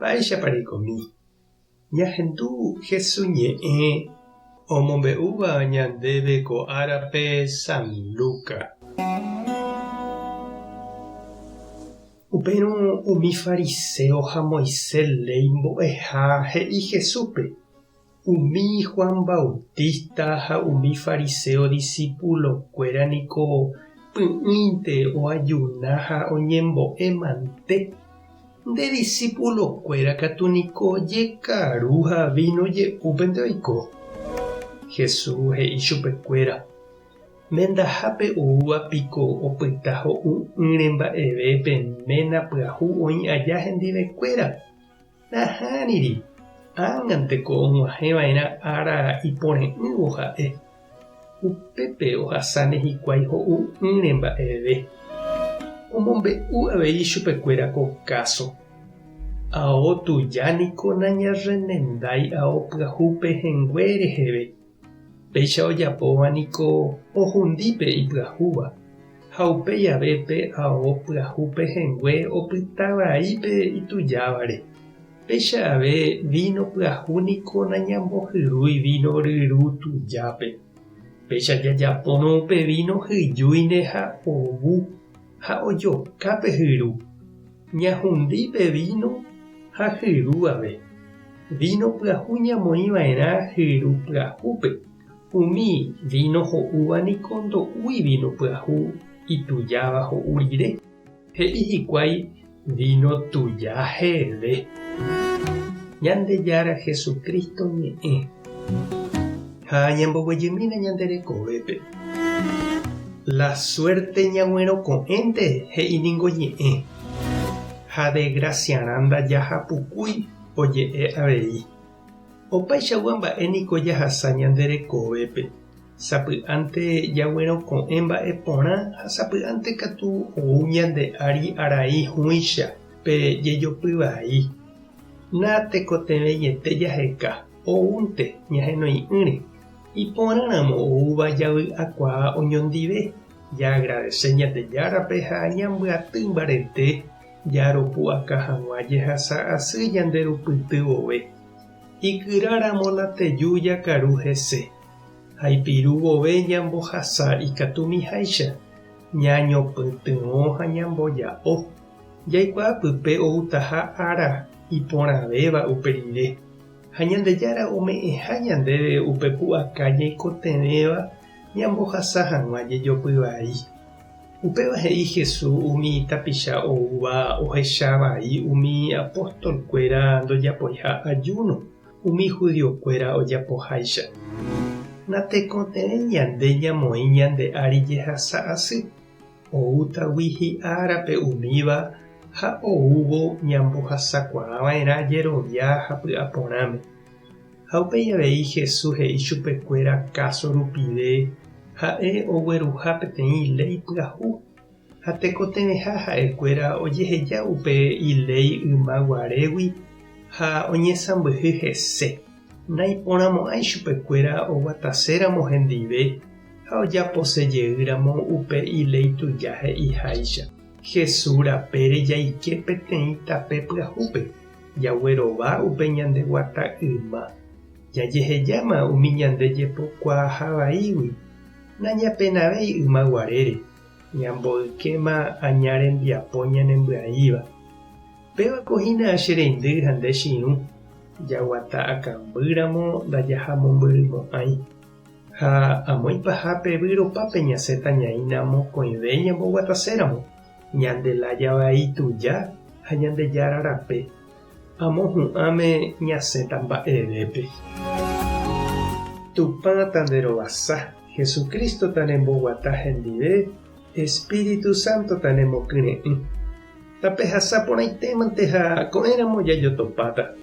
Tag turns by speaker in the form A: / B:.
A: Mba'éichapa reikomi? Ñahendu Hesu ñe'ẽ omombe'úva ñandéve ko árape San Luca. Upérõ umi fariséo ha Moisés léi mbo'eha he'i Jesúspe, Umi Juan Bautista ha umi fariséo disípulokuéra niko py'ỹinte oajuna ha oñembo'e mante. Nde disípulokuéra katu niko jekaru ha víno je'úpente oiko. Jesús he'i chupekuéra, Mendahápe oúva piko opyta ho'u'ỹre mba'eve pe ména pyahu oĩ aja hendivekuéra? Nahániri, ág̃anteko og̃uahẽva'erã ára ipore'ỹvo ha'e. Upépe ohasáne hikuái ho'u'ỹre mba'eve. Omombe'u avei chupekuéra ko káso. Ao tuja niko nañarremendái ao pyahu pehẽngue reheve. Péicha ojapóva niko ohundi pe ipyahúva, ha upéi ave pe ao pyahu pehẽngue opyta vai pe itujávare. Péicha ave víno pyahu niko nañambohyrúi víno ryru tujápe. Péicha jajapórõ upe víno hyjúine ha ovu ha ojoka pe hyru. Ñahundi pe víno ha hyru ave. Víno pyahu ñamoĩ va'erã hyru pyahúpe. Umi víno ho'úva niko ndo'úi víno pyahu itujáva ho'u rire. He'i hikuái víno tuja heve. Ñandejára Jesucristo ñe'ẽ. Ha ñamboguejymína ñande rekovépe. La suerte ñag̃uerõko'ẽnte he'i ningo ñe'ẽ. Ha desgraciarã ndajahapukúi oje'e avei. Opaichagua mba'e niko jahasa ñande rekovépe. Sapy'ánte jagueroko'ẽ mba'e porã ha sapy'ánte katu ou ñande ári arai hũicha pe jejopy vai. Natekotevẽiete jaheka, oúnte ñahenoi'ỹre. Iporãramo oúva javy'akuaa oñondive, jaagradese Ñandejárape ha ñambyaty mbarete jaropu'aka hag̃ua jehasa asy ñanderupyty vove. Ikyráramo nateju jakaru hese. Ha ipiru vove ñambohasa ikatumiháicha, ñañopytyvõ ha ñamboja'o. Jaikuaa pype outaha ára iporãvéva upe rire, ha Ñandejára ome'ẽha ñandéve upe pu'aka ñaikotevẽva ñambohasa hag̃ua jejopy vai. Upéva he'i Jesús umi tapicha oúva ohecha vai umi apóstolkuéra ndojapoiha ajúno umi judiokuéra ojapoháicha. Natekotevẽi ñande ñamoĩ ñande ári jehasa asy, oútagui hi'árape umíva ha oúvo ñambohasakuaava'erã jerovia ha py'aporãme. Ha upéi avei Jesús he'i chupekuéra káso rupive ha'e ogueruha peteĩ léi pyahu, ha tekotevẽha ha'ekuéra ojeheja upe iléi yma guarégui ha oñesãmbyhy hese. Naiporãmo'ãi chupekuéra oguataséramo hendive ha ojapose jeýramo upe iléi tuja he'iháicha. Jesús rapére jaike peteĩ tape pyahúpe. Jaguerova upe ñande guata yma. Jajehejáma umi ñande jepokuaaha vaígui, nañapenavéi yma guarére, ñamboykéma aña rembiapo ñanembyaíva. Péva ko hína che reindy ha nde che irũ, jaguata akãmbýramo ndajahamombyrymo'ãi. Ha amo ipahápe vyropápe ñasẽta ñaína mokõive ñamboguataséramo. Ñande lája vai tuja ha Ñandejára rape, amo hu'ãme ñasẽta mba'evépe. Tupã tanderovasa, Jesucristo tanemboguata hendive, Espíritu Santo tanemokyre'ỹ. Tapehasa porãitémante ha ko'ẽramo jajotopáta.